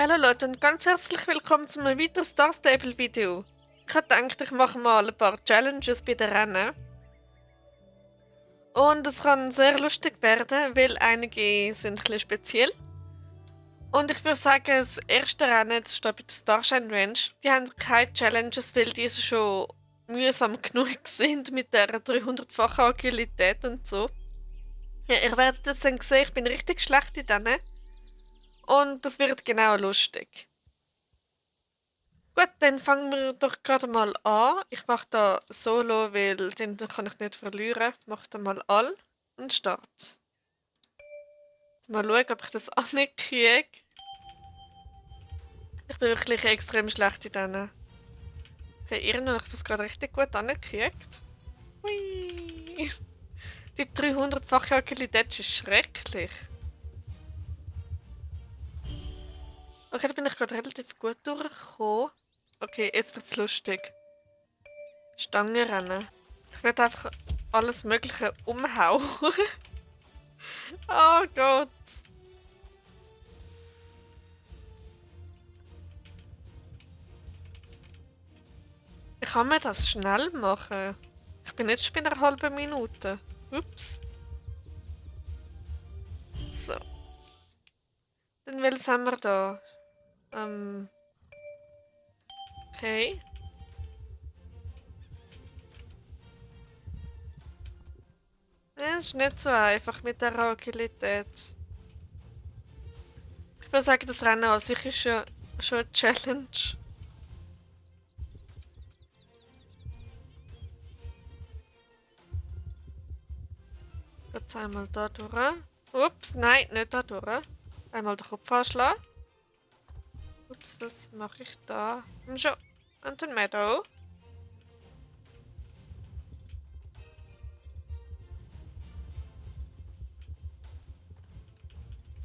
Hallo Leute und ganz herzlich willkommen zu einem weiteren Star Stable Video. Ich habe gedacht, ich mache mal ein paar Challenges bei den Rennen. Und es kann sehr lustig werden, weil einige sind ein bisschen speziell. Und ich würde sagen, das erste Rennen, das steht bei der Starshine Range, die haben keine Challenges, weil die schon mühsam genug sind mit der 300-fachen Agilität und so. Ja, ihr werdet das dann sehen, ich bin richtig schlecht in denen. Und das wird genau lustig. Gut, dann fangen wir doch gerade mal an. Ich mache da Solo, weil den kann ich nicht verlieren. Ich mache da mal all und Start. Mal schauen, ob ich das ankriege. Ich bin wirklich extrem schlecht in denen. Okay, irgendwie habe ich das gerade richtig gut angekriegt. Hui. Die 300-fache Agilität ist schrecklich. Okay, da bin ich gerade relativ gut durchgekommen. Okay, jetzt wird's lustig. Stangenrennen. Ich werde einfach alles Mögliche umhauen. Oh Gott. Ich kann mir das schnell machen. Ich bin jetzt schon bei einer halben Minute. Ups. So. Dann welches haben wir da? Okay. Ja, es ist nicht so einfach mit der Agilität. Ich würde sagen, das Rennen an sich ist ja schon eine Challenge. Jetzt einmal da durch. Ups, nein, nicht da durch. Einmal den Kopf anschlagen. Ups, was mache ich da? Schon. Und den Meadow.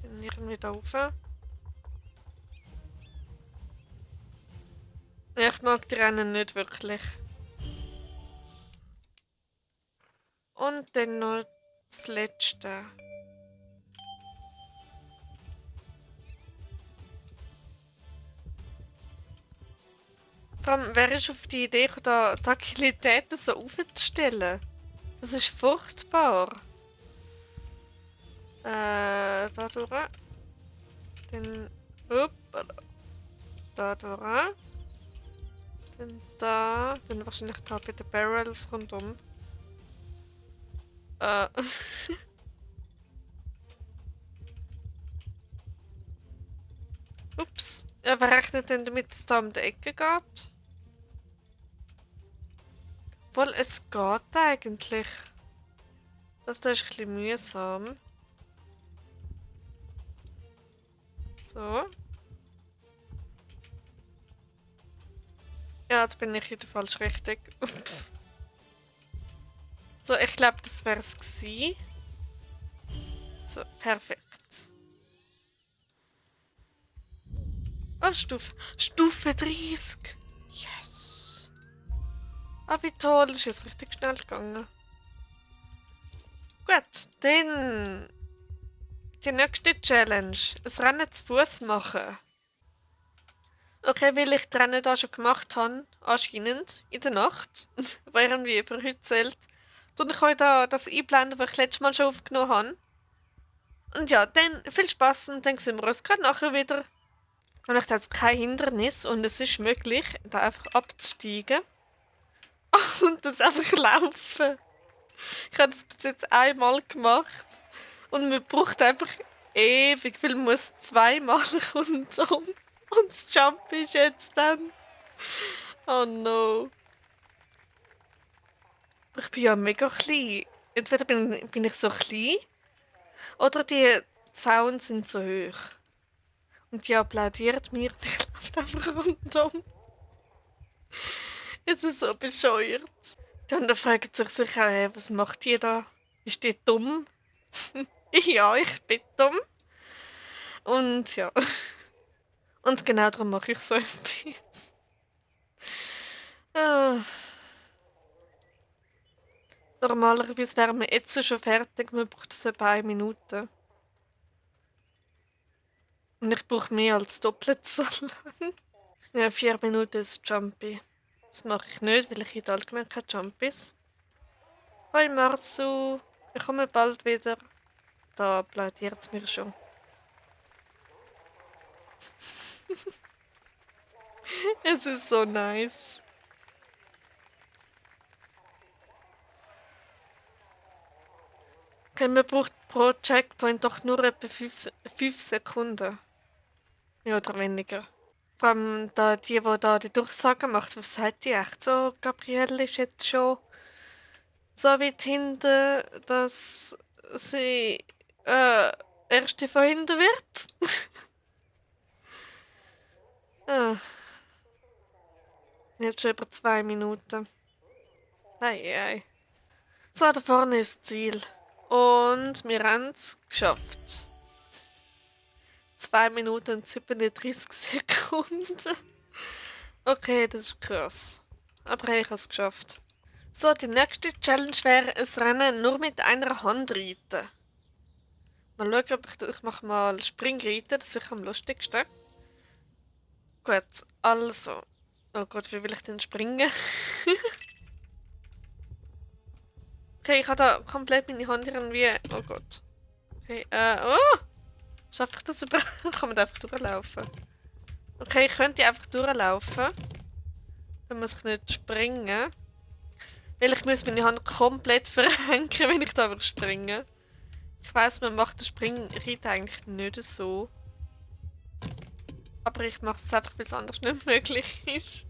Dann irgendwie da rauf. Ja, ich mag die Rennen nicht wirklich. Und dann noch das letzte. Vor allem, wer ist auf die Idee gekommen, da die Agilität so aufzustellen? Das ist furchtbar. Da durch. Dann, da durch. Dann da. Dann wahrscheinlich da bei den Barrels rundum. Ups. Ja, wer rechnet denn damit, dass es da um die Ecke geht? Obwohl, es geht eigentlich. Das da ist ein bisschen mühsam. So. Ja, da bin ich in der falschen Richtung. Ups. So, ich glaube, das wäre es gewesen. So, perfekt. Oh, Stufe 30. Yes. Ah, wie toll. Das ist jetzt richtig schnell gegangen. Gut, dann die nächste Challenge. Ein Rennen zu Fuß machen. Okay, weil ich das Rennen da schon gemacht habe, anscheinend, in der Nacht, wo irgendwie für heute zählt, tue ich euch da das einblenden, was ich letztes Mal schon aufgenommen habe. Und ja, dann viel Spaß und dann sehen wir uns gerade nachher wieder. Und ich habe jetzt kein Hindernis und es ist möglich, da einfach abzusteigen und das einfach laufen. Ich habe das bis jetzt einmal gemacht und man braucht einfach ewig, weil man muss zweimal rundum. Und das Jump ist jetzt dann. Oh no. Ich bin ja mega klein. Entweder bin ich so klein oder die Zaun sind so hoch. Und die applaudiert mir und ich laufe einfach rundum. Es ist so bescheuert. Die anderen fragen sich sicher, hey, was macht die da? Ist die dumm? Ja, ich bin dumm. Und ja. Und genau darum mache ich so etwas. Ah. Normalerweise wären wir jetzt schon fertig, man braucht so ein paar Minuten. Und ich brauche mehr als doppelt so lang. Ja, 4 Minuten ist Jumpy. Das mache ich nicht, weil ich heute allgemein keine Jumpies. Hoi Marsu, ich komme bald wieder. Da applaudiert es mir schon. Es ist so nice. Okay, man braucht pro Checkpoint doch nur etwa 5 Sekunden. Mehr oder weniger. Vor allem da, die da die Durchsage macht, was sagt die echt so? Gabrielle ist jetzt schon so weit hinten, dass sie erste von hinten wird. Ah, jetzt schon über 2 Minuten. Ei, ei. So, da vorne ist das Ziel. Und wir haben es geschafft. 2 Minuten und 37 Sekunden. Okay, das ist krass. Aber hey, ich habe es geschafft. So, die nächste Challenge wäre ein Rennen nur mit einer Hand reiten. Mal schauen, ob ich mache mal Springreiten, das ist sicher am lustigsten. Gut, also. Oh Gott, wie will ich denn springen? Okay, ich habe da komplett meine Hand irgendwie. Oh Gott. Okay, oh! Schaffe ich das überhaupt? Kann man da einfach durchlaufen? Okay, ich könnte einfach durchlaufen. Dann muss ich nicht springen. Weil ich muss meine Hand komplett verrenken, wenn ich da springe. Ich weiss, man macht das Springreiten eigentlich nicht so. Aber ich mache es einfach, weil es anders nicht möglich ist.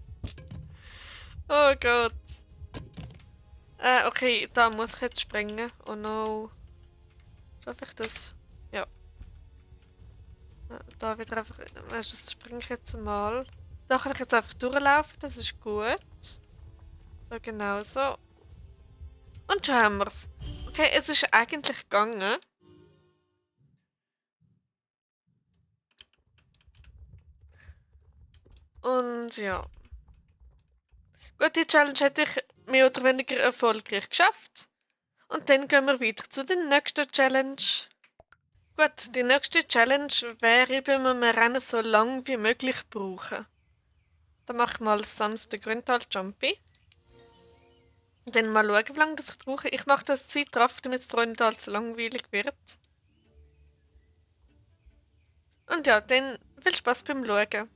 Oh Gott. Okay, da muss ich jetzt springen. Oh no. Schaffe ich das? Ja. Da wieder einfach. Weißt du, das springe ich jetzt mal. Da kann ich jetzt einfach durchlaufen, das ist gut. So, genau so. Und schon haben wir's. Okay, es ist eigentlich gegangen. Und ja. Gut, die Challenge hätte ich mehr oder weniger erfolgreich geschafft. Und dann gehen wir weiter zu der nächsten Challenge. Gut, die nächste Challenge wäre eben, wir Rennen so lang wie möglich brauchen. Dann mache ich mal sanfte Grüntal-Jumpy. Und dann mal schauen, wie lange das ich brauche. Ich mache das Zeit drauf, damit es Freunde allzu langweilig wird. Und ja, dann viel Spaß beim Schauen.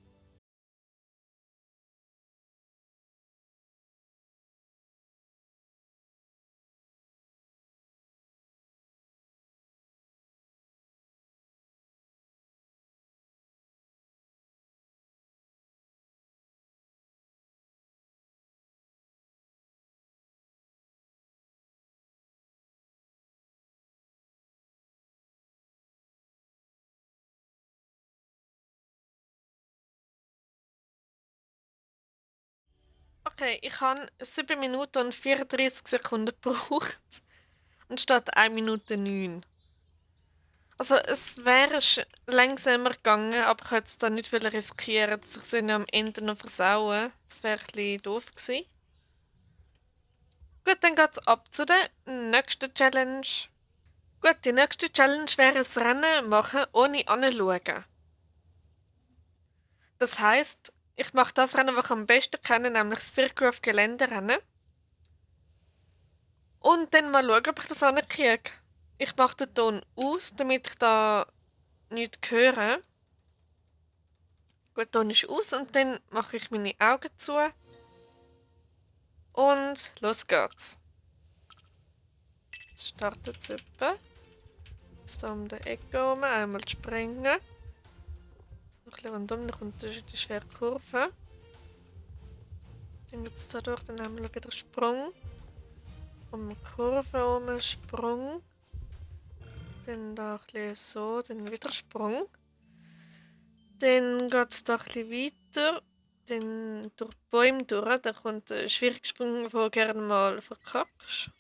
Okay, ich habe 7 Minuten und 34 Sekunden gebraucht. Anstatt 1 Minute 9. Also es wäre langsamer gegangen, aber ich wollte es dann nicht riskieren, dass ich sie am Ende noch versauen. Das wäre ein bisschen doof gewesen. Gut, dann geht's ab zu der nächsten Challenge. Gut, die nächste Challenge wäre ein Rennen machen ohne anzuschauen. Das heisst, ich mache das Rennen, das ich am besten kenne, nämlich das Fircroft Geländerennen. Und dann mal schauen, ob ich das ankriege. Ich mache den Ton aus, damit ich da nichts höre. Gut, Ton ist aus und dann mache ich meine Augen zu. Und los geht's. Jetzt startet es etwa. So um die Ecke herum, einmal springen. So ein bisschen rundum, dann kommt die schwere Kurve. Dann geht es da durch, dann einmal wieder Sprung. Um die Kurve herum, Sprung. Dann da ein bisschen so, dann wieder Sprung. Dann geht es da ein bisschen weiter. Dann durch die Bäume durch. Da kommt ein schwieriger Sprung, den du gerne mal verkackst.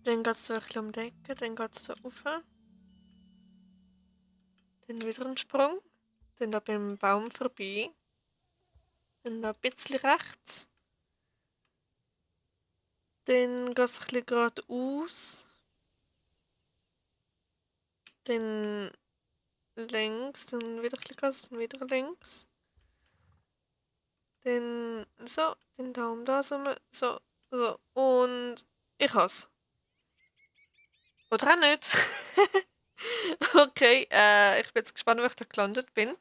Dann geht es so ein bisschen um die Ecke. Dann geht es so rauf. Dann wieder ein Sprung. Dann da beim Baum vorbei. Dann da ein bisschen rechts. Dann geht es ein bisschen geradeaus. Dann links, dann wieder ein bisschen Gas, dann wieder links. Dann so, den Daumen da so, so. Und ich has. Oder auch nicht. Okay, ich bin jetzt gespannt, wo ich da gelandet bin.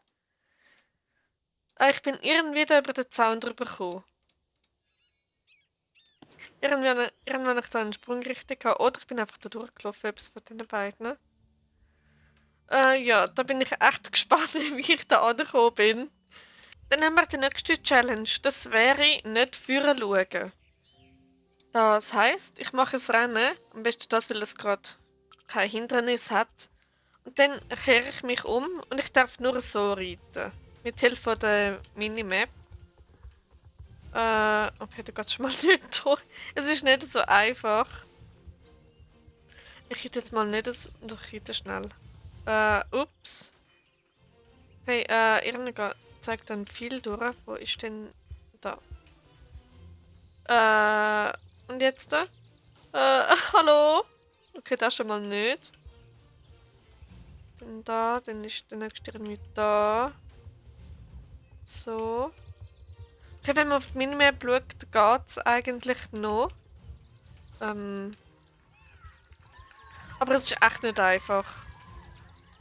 Ich bin irgendwie da über den Zaun drüber gekommen. Irgendwann habe ich da einen Sprung richtig gehabt. Oder ich bin einfach da durchgelaufen, etwas von den beiden. Ja, da bin ich echt gespannt, wie ich da angekommen bin. Dann haben wir die nächste Challenge. Das wäre nicht führen schauen. Das heisst, ich mache ein Rennen. Am besten das, weil es gerade kein Hindernis hat. Und dann kehre ich mich um und ich darf nur so reiten. Mit Hilfe der Minimap. Okay, da geht es schon mal nicht durch. Es ist nicht so einfach. Ich reite jetzt mal nicht das. Doch, ich reite schnell. Ups. Okay, irgendwie zeigt dann viel durch. Wo ist denn da? Und jetzt da? Hallo? Okay, das schon mal nicht. Dann da, dann ist der nächste irgendwie da. So. Okay, wenn man auf die Minimap schaut, geht es eigentlich noch. Aber es ist echt nicht einfach.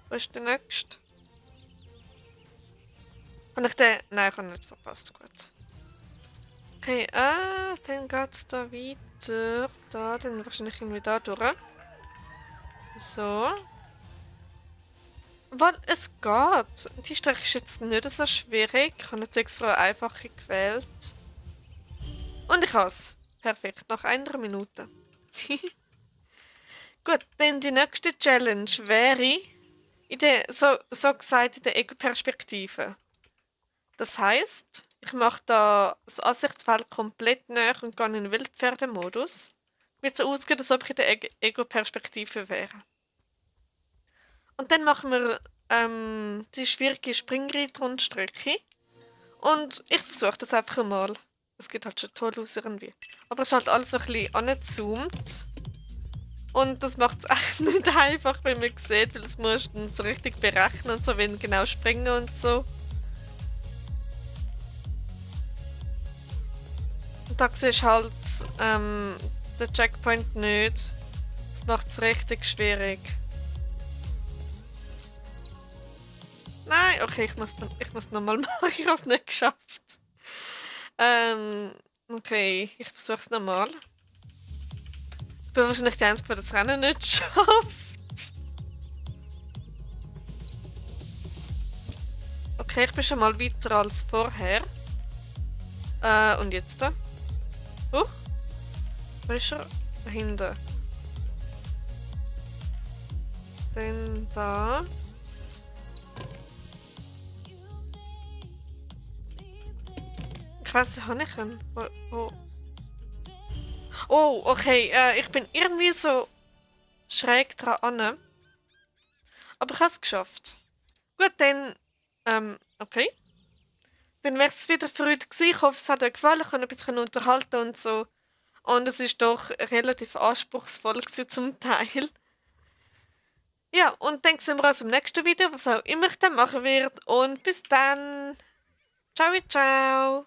Wo ist der nächste? Habe ich den... Nein, ich habe nicht verpasst. Gut. Okay, dann geht es da weiter. Da, dann wahrscheinlich irgendwie da durch. So. Weil es geht. Die Strecke ist jetzt nicht so schwierig. Ich habe jetzt extra eine einfache gewählt. Und ich habe es. Perfekt, nach einer Minute. Gut, dann die nächste Challenge wäre so gesagt in der Ego-Perspektive. Das heisst, ich mache da das Ansichtsfeld komplett nach und gehe in den Wildpferdemodus. Wird so ausgehen, als ob ich in der Ego-Perspektive wäre. Und dann machen wir die schwierige Springreitrundstrecke. Und ich versuche das einfach mal. Es geht halt schon toll aus irgendwie. Aber es ist halt alles so ein bisschen angezoomt. Und das macht es echt nicht einfach, wenn man sieht, weil das musst du so richtig berechnen und so, wenn genau springen und so. Und da siehst du halt den Checkpoint nicht. Das macht es richtig schwierig. Nein, okay, ich muss nochmal machen, ich habe es nicht geschafft. Okay, ich versuche es nochmal. Ich bin wahrscheinlich die Einzige, die das Rennen nicht schafft. Okay, ich bin schon mal weiter als vorher. Und jetzt da? Huch, wo ist er? Da hinten. Dann da. Ich weiß nicht, habe ich ihn? Wo? Oh, okay, ich bin irgendwie so schräg dran. Aber ich habe es geschafft. Gut, dann, okay. Dann wäre es wieder verrückt gewesen. Ich hoffe, es hat euch gefallen. Ich konnte ein bisschen unterhalten und so. Und es ist doch relativ anspruchsvoll gewesen zum Teil. Ja, und dann sehen wir uns im nächsten Video, was auch immer ich dann machen werde. Und bis dann. Ciao, ciao.